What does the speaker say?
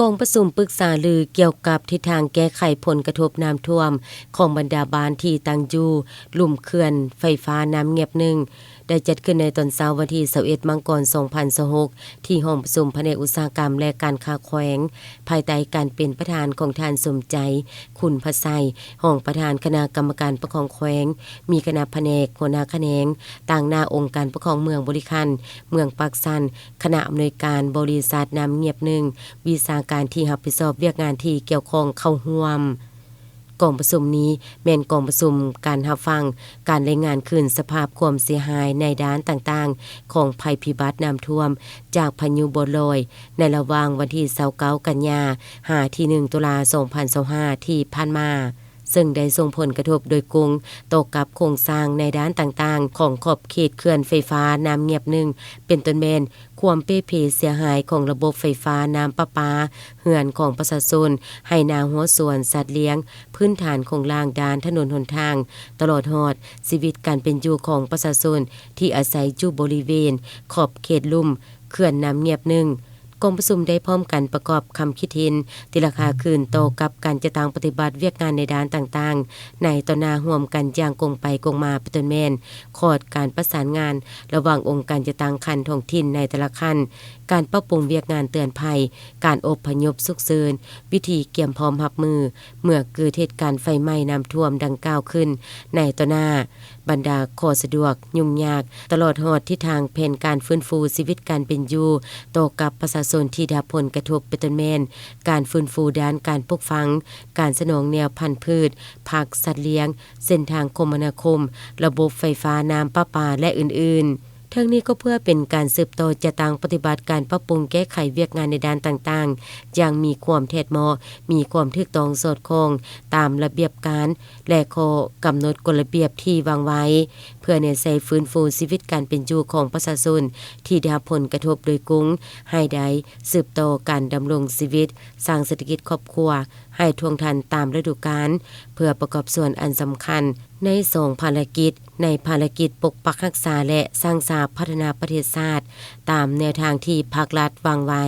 ກອງປະຊຸມປຶກສາລືກ່ຽວກັບທິດທາງແກ້ໄຂຜົນກະທົບນ້ຳຖ້ວມຂອງບັນດາບ້ານທີ່ຕັ້ງຢູ່ລຸ່ມເຂື່ອນໄຟຟ້ານ້ຳງຽບໜຶ່ງ ໄດ້ຈັດຂຶ້ນໃນຕອນເຊົ້າວັນທີຊາວເອັດ ມັງກອນ ສອງພັນຊາວຫົກ ທີ່ຫ້ອງປະຊຸມພະແນກອຸດສາຫະກຳ ແລະ ການຄ້າແຂວງ ພາຍໃຕ້ການເປັນປະທານຂອງທ່ານ ສົມໃຈ ຄຸນພະໄຊ ຮອງປະທານຄະນະກຳມະການປົກຄອງແຂວງ, ມີຄະນະພະແນກ, ຫົວໜ້າຂະແໜງ, ຕາງໜ້າອົງການປົກຄອງເມືອງບໍລິຄັນ, ເມືອງປາກຊັນ, ຄະນະອຳນວຍການບໍລິສັດນ້ຳງຽບໜຶ່ງ, ວິຊາການທີ່ຮັບຜິດຊອບວຽກງານທີ່ກ່ຽວຂ້ອງເຂົ້າຮ່ວມ. ກອງປະຊຸມນີ້ແມ່ນກອງປະຊຸມການຮັບຟັງການລາຍງານຄືນສະພາບຄວາມເສຍຫາຍໃນດ້ານຕ່າງໆຂອງໄພພິບັດນ້ຳຖ້ວມຈາກພາຍຸບົວລອຍ ໃນລະຫວ່າງວັນທີຊາວເກົ້າ ກັນຍາ ຫາທີໜຶ່ງ ຕຸລາ ສອງພັນຊາວຫ້າ ທີ່ຜ່ານມາ, ເຊິ່ງໄດ້ສົ່ງຜົນກະທົບໂດຍກົງຕໍ່ກັບໂຄງສ້າງໃນດ້ານຕ່າງໆຂອງຂອບເຂດເຂື່ອນໄຟຟ້ານ້ຳງຽບໜຶ່ງ ເປັນຕົ້ນແມ່ນ ຄວາມເປ່ເພເສຍຫາຍຂອງລະບົບໄຟຟ້ານ້ຳປະປາ, ເຮືອນຂອງປະຊາຊົນ, ໄຮ່ນາຮົ້ວສວນ, ສັດລ້ຽງ, ພື້ນຖານໂຄງລ່າງດ້ານຖະໜົນຫົນທາງ, ຕະຫຼອດຮອດຊີວິດການເປັນຢູ່ຂອງປະຊາຊົນທີ່ອາໄສຢູ່ບໍລິເວນຂອບເຂດລຸ່ມເຂື່ອນນ້ຳງຽບໜຶ່ງ. ກອງປະຊຸມໄດ້ພ້ອມກັນປະກອບຄຳຄິດເຫັນຕີລາຄາຄືນຕໍ່ກັບການຈັດຕັ້ງປະຕິບັດວຽກງານໃນດ້ານຕ່າງໆ ໃນຕໍ່ໜ້າຮ່ວມກັນຢ່າງກົງໄປກົງມາ ເປັນຕົ້ນແມ່ນ ຂອດການປະສານງານລະຫວ່າງອົງການຈັດຕັ້ງຂັ້ນທ້ອງຖິ່ນໃນແຕ່ລະຂັ້ນ, ການປັບປຸງວຽກງານເຕືອນໄພ, ການອົບພະຍົບສຸກເສີນ, ວິທີກຽມພ້ອມຮັບມືເມື່ອເກີດເຫດການໄຟໄໝ້ນ້ຳຖ້ວມດັ່ງກ່າວຂຶ້ນໃນຕໍ່ໜ້າ, ບັນດາຂໍ້ສະດວກ, ຫຍຸ້ງຍາກ, ຕະຫຼອດຮອດທິດທາງແຜນການຟື້ນຟູຊີວິດການເປັນຢູ່ຕໍ່ກັບປະຊາຊົນທີ່ໄດ້ຮັບຜົນກະທົບ ເປັນຕົ້ນແມ່ນ ການຟື້ນຟູດ້ານການປູກຝັງ, ການສະໜອງແນວພັນພືດ, ຜັກ, ສັດລ້ຽງ, ເສັ້ນທາງຄົມມະນາຄົມ, ລະບົບໄຟຟ້າ, ນ້ຳປະປາ ແລະ ອື່ນໆ. ທັງນີ້ກໍເພື່ອເປັນການສືບຕໍ່ຈັດຕັ້ງປະຕິບັດການປັບປຸງແກ້ໄຂວຽກງານໃນດ້ານຕ່າງໆ ຢ່າງມີຄວາມແທດເໝາະ, ມີຄວາມຖືກຕ້ອງສອດຄ່ອງຕາມລະບຽບການ ແລະ ຂໍ້ກຳນົດກົດລະບຽບທີ່ວາງໄວ້, ເພື່ອແນໃສ່ຟື້ນຟູຊີວິດການເປັນຢູ່ຂອງປະຊາຊົນທີ່ໄດ້ຮັບຜົນກະທົບໂດຍກົງ ໃຫ້ໄດ້ສືບຕໍ່ການດຳລົງຊີວິດ, ສ້າງເສດຖະກິດຄອບຄົວ ໃຫ້ທ່ວງທັນຕາມລະດູການ ເພື່ອປະກອບສ່ວນອັນສຳຄັນໃນສອງພາລະກິດ, ໃນພາລະກິດປົກປັກຮັກສາ ແລະ ສ້າງສາພັດທະນາປະເທດຊາດ ຕາມແນວທາງທີ່ພັກລັດວາງໄວ້.